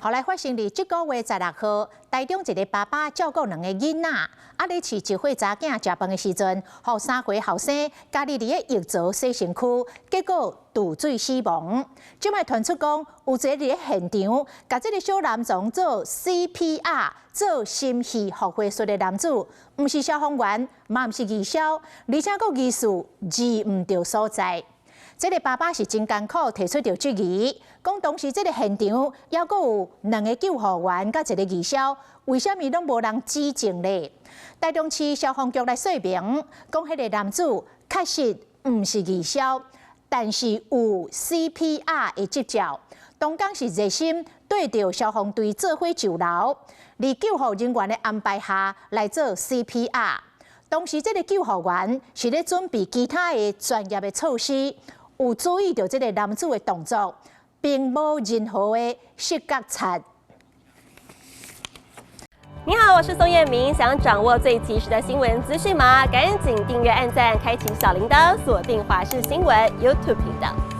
予來發生佇這个月16號，台中一个爸爸照顧兩个囡仔，啊咧飼一歲查囝食飯的時陣，予3歲後生家己佇咧浴槽洗身軀，結果墜水死亡。這擺傳出講，有一个佇咧現場，共這个小男童做 CPR 做心肺復活術的男子，毋是消防員，嘛毋是義消，而且閣疑似認毋著所在。這个爸爸是真艱苦提出著質疑，講當時這个現場猶閣有兩个救護員佮一个義消，為啥物攏無人指證咧？台中市消防局來說明，講彼个男子確實毋是義消，但是有 CPR 的執照，當工是熱心綴著消防隊做伙上樓，佇救護人員的安排下來做 CPR。當時這个救護員是咧準備其他的專業的措施。有注意著這个男子的動作，並無任何的失覺察。你好，我是宋燕明。想掌握最及時的新聞資訊嗎？趕緊訂閱、按讚、開啟小鈴鐺，鎖定華視新聞 YouTube 頻道。